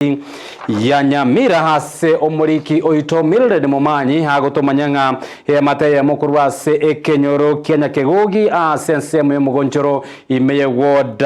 Ya Nyamira ase omoriki oito Mildred Momanyi agotomanya ng'a eamate eyemo korwa ase ekenyoro kia Nyakegogi ase ensemo y'omogonchoro ime ye ward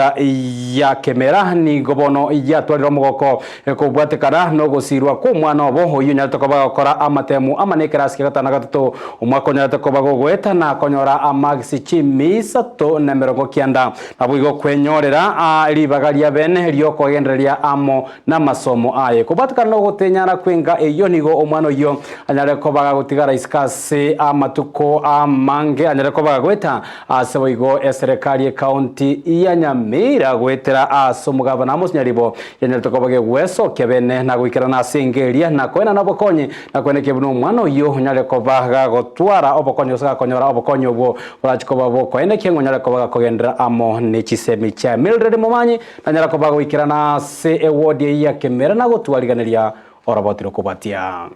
ya Kemera nigo bono yatwarire omogoko kobwatekana nogosirwa kw'omwana obo oyio onyarete koba gokora amatemu amane ekerasi kia gatano na gatato omwaka onyarete koba gogoeta na konyora amagisi chimi isato na emerongo kianda Naboigo kwenyorera ribaga ria bene ri'okogendereria amo namasomo aye. Kobwatekana nogotenyana kw'enka eyio nigo omwana oyio anyare koba gagotigara isiko ase amatuko amange anyare koba gagoeta ase boigo eserekari y'ecounty ya Nyamira goetera ase omogabana Amos Nyaribo yanyarete koba gegwesokia bene na goikerana ase enka eria na koenana obokonyi na koenekia buna omwana oyio onyare koba gagotwara obokonyi gose gakonyora obokonyi obwo Orache koba bokoenekia ng'a onyare koba gakogenderera amo ne chisemi chia Mildred Momanyi, nanyare koba goikerana ase ewodi eyio ya Kemera na gotwariganeria oroboti rokobwatia.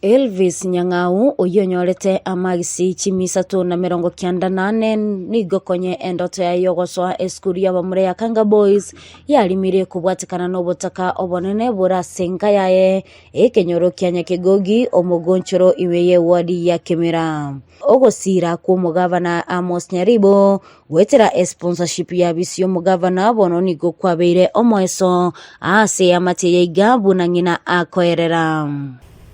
Elvis Nyang'au oyio onyorete amagisi chimi isato na merongo kianda na ane nigo konye endoto yaye yogosoa esukuru y'abamura ya Kanga Boys yarimire kobwatekana nobotaka obonene bore ase enka yaye ekenyoro kia Nyakegogi omogonchoro ime y'ewadi ya Kemera. Ogosiira kw'omogavana Amos Nyaribo goetera esponsorship y'abisi y'omogavana bono nigo kwabeire omoeso ase eamate ya iga buna ng'ina akoerera.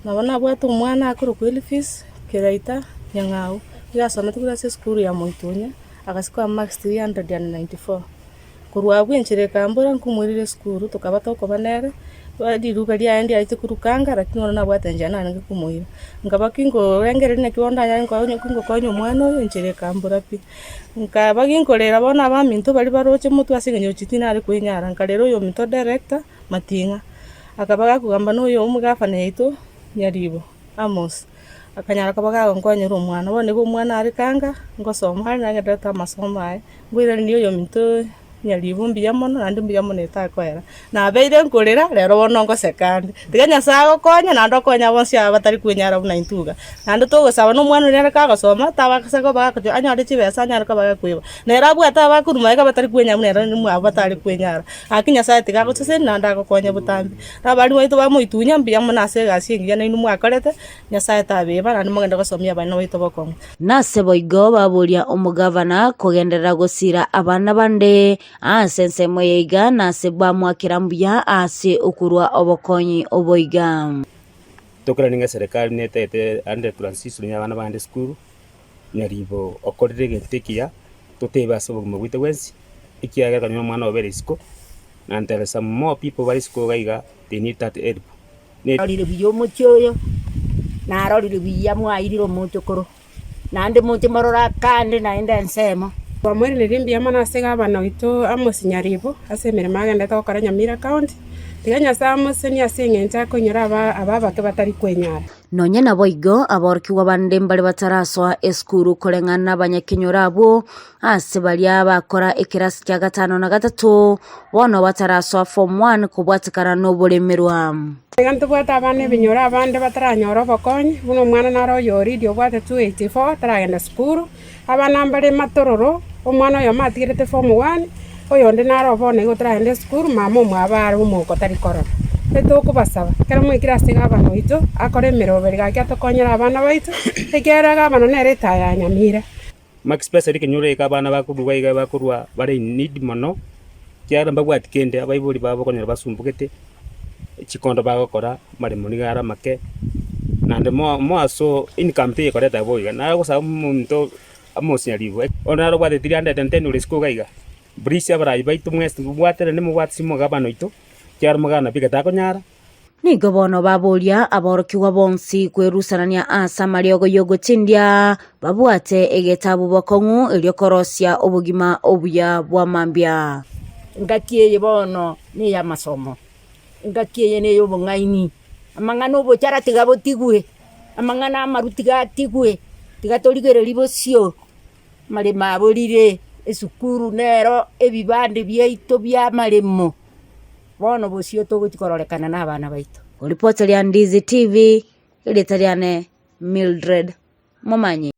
Nabo nabwate omwana akorokwa Elifis Keraita Nyang'au, nigo asomete korwa ase esukuru ya Moitunya, agasikoa marks 394. Korwa abwo enchera ekambora nkomoirera esukuru, tokaba tokoba nere, riruga riaye ndiarete korukanga lakini bono nabwate enchera narenge komoira. Nkaba kinkorengereria naki bono ndanyare nkonya ngokonya omwana oyo enchera ekambora pi. Nkaba ginkorera bono abaminto baria baroche motwe ase eng'encho inche tinare koenyara, nkarera oyominto director Mating'a, akaba gakogamba na oyo omogafana yaito Nyaribo Amos, akanyara koba gagonkonyera omwana. Bono nigo omwana are kanga, ngosoma are nagendererete amasomo aye. Nkoiraneria oyominto nyaribo mbuya mono naende mbuya mono etakoera. Nabeire nkorera, rero bono ngoseka ande. Tiga Nyasae agokonye naende okonye bonsi aba batari kwenyara buna intwe iga. Naende togosaba na omwana oria nere kagosoma, tabasa koba gakochia anyore chibesa anyare koba gakoiba. Nere abwate abakorwa magega batari kwenyara buna ere mwabo batari kwenyara. Gaki Nyasae tiga agosesenie naende agokonye botambe. Na abalimu baito bamoitunya mbuya mono ase egasi engiya nainwe mwakorete. Nyasae tabeba, naende mogende gosomia abana baito bokong'u. Nase boigo baboria omogavana kogenderera gosiira abana bande ase ensemo eye iga, na ase bamoakera mbuya ase okorua obokonyi obo iga. Tokerani ng'a eserekari netagete ande transition ya abana bagende esukuru, nyaribo okorire egento ekiya, totebe ase obogima bwaito bwensi, ekiagera ekero omwana obeire isiko, and there is some more people bare isiko iga iga they need that help. Narorire buya omochie oyo, narorire buya mwairire omochokoro, naende moche morore akande naende ensemo. Twamoiraneria mbuya mono ase gavana oito Amos Nyaribo ase emeremo agenderete gokora Nyamira County. Tiga Nyasae amosesenie ase eng'encho akoinyora aba aba abake batari kwenyara. Nonya naboigo, aborokigwa bande mbare batarasoa esukuru koreng'ana nabanyakenyoro abwo, ase baria bakora ekerasi kia gatano na gatato, bono batarasoa form one kobwatekana noboremerwa. Iga ntobwate abana ebinyoro abande bataranyora obokonyi, buna omwana nare oyo o Lydia obwate 284 taragenda sukuru, abana mbare matororo, omwana oyomo atigerete form one, oyonde naro bono igo otaragenda esukuru, mama omwabo are omouko tari korora. Etokobasaba, ekero mwaikire ase gavana oito, akore emeroberi gaki atokonyere abana baito, ekiagera gavana nere etaya ya Nyamira. Mark Spencer ekenyoro eke abana bakorwa iga bakorwa bare in need mono, ekiagera mbabwati kende, abaibori babo okonyora basumbugete, chikondo bagokora, amaremo nigo are amake, naende more more so income teyekoreta bo iga. Naro gosaba omonto amosinyarigwe, onde naro obwate 310 ore isiko iga iga, please abarai baito mwensi mobwaterane mobwate chimogabane oito, ekiagera omogabane nabio takonyara. Nigo bono baboria aborokigwa bonsi kwerusanania ase amariogo y'ogotindia, babwate egetabu bokong'u erio korosia obogima obuya bwa mambia. Engaki eye bono ney'amasomo, engaki eye ney'obong'aini, amang'ana obochara tiga botigwe, amang'ana amaru tiga atigwe, tiga torigereria bosio, amaremo aborire, esukuru nero ebibande biaito bia amaremo. Bono bosio togochia kororekana nabana baito. Oripoteria Ndizi TV, erieta riane Mildred Momanyi.